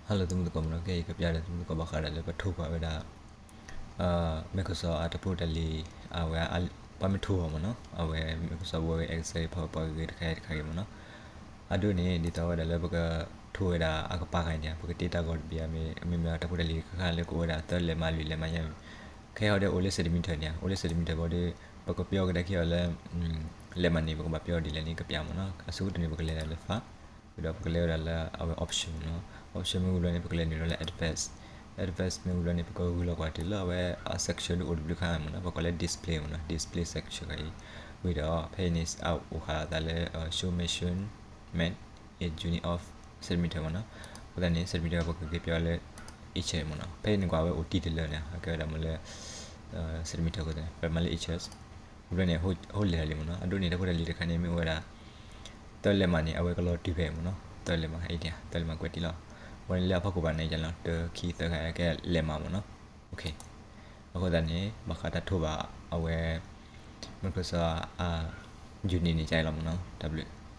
Hello သုမုၢ်သကိးမ့ၢ်နီၤ, ခဲအံၤကပျၢ်ဒီးသုမုၢ်သကိးဘၣ်ဃးဒီးလၢပထိၣ်ကွၢ်ဝဲဒၣ် Microsoft အတၢ်ဖိတၢ်လံၤ အဝဲ ပှၤမ့ၢ်ထိၣ်အီၤမ့ၢ်နီၤ, အဝဲ Microsoft Word Excel ဖီပှၤဂ့ၤဂ့ၤတခါတခါဂ့ၤမ့ၢ်နီၤ. အဒိန့ၣ် ဒ်သိးဝဲဒၣ်လၢပကထိၣ်ဝဲဒၣ်အကပၤခါန့ၣ် ပကတ့တၢ်ဂီၤတဘ့ၣ်ဧါ, မ့မ့ၢ်တၢ်ဖိတၢ်လံၤတခါခါလၢကအိၣ်ဝဲဒၣ်သၢလဲးမးလွံၢ်လဲးမးညါမ့ၢ်, ခဲအံၤဒီးအိၣ်လၢ centimeter န့ၣ်ဧါ, အိၣ်လၢ centimeter ဘီဒီး ပကပျီကဒါက့ၤအီၤလၢ လဲးမးန့ၣ် ပကဘၣ်ပျီဒ်လဲၣ်န့ၣ် ကပျၢ်မ့ၢ်နီၤ. အဆိကတၢၢ်န့ၣ် ပကလဲၤဒၣ်လၢ file ဝံၤဒီးပကလဲၤဝဲဒၣ်လၢအဝဲ option မ့ၢ်နီၤ. Option မ့ၢ်ဝံၤဘျီန့ၣ် ပကလဲၤနုာ်လီၤလၢ advanced, advanced မ့ၢ်ဝံၤဘျီန့ၣ် ပကဂုာ်လီၤကွၢ်တုၤလၢအဝဲအ section ဒ်အိၣ်တဘျုးခါမ့ၢ်နီၤ, ပကိးလၢ display မ့ၢ်နီၤ, display section အံၤ. ဝံၤဒီး ဖဲအံၤန့ၣ် အအိၣ်ဃာ်အသးလၢ show measurement in unit of centimeter မ့ၢ်နီၤ. အဃိသတးန့ၣ် centimeter ပကက့ၤပျီလၢ inches မ့ၢ်နီၤ. ဖဲအံၤန့ၣ်ကွၢ်ဝဲအိၣ်တံၢ်တလၢန့ၣ် အကဲဝဲဒၣ်မ့ၢ်လၢ centimeter အဃိသတးန့ၣ် ပမၤလၢ inches ဝံၤဘျီန့ၣ် ဟိလဲၤလံမ့ၢ်နီၤ. အဒိန့ၣ် တၢ်ဖိတၢ်လံၤတခါန့ၣ် မ့ၢ်အိၣ်ဝဲဒၣ် သၢလဲးမးန့ၣ် အဝဲကလီၤတုၤဖဲမ့ၢ်နီၤ, သၢလဲးမးအံၤန့ၣ် သၢလဲးမးကွဲးတံၢ်လီၤ. အဝဲန့ၣ်လၢအဖီခိၣ်ဘၣ်န့ၣ် ယလီၤ တၢ ခံ သၢ ခါ ကဲလဲးမးမ့ၢ်နီၤ. အဃိသတးန့ၣ် ဘၣ်ဃးတၢ်ထိၣ်ဘၣ်အဝဲ Microsoft unit န့ၣ်ကလီၤမ့ၢ်နီၤ. တၢ်ဘျုး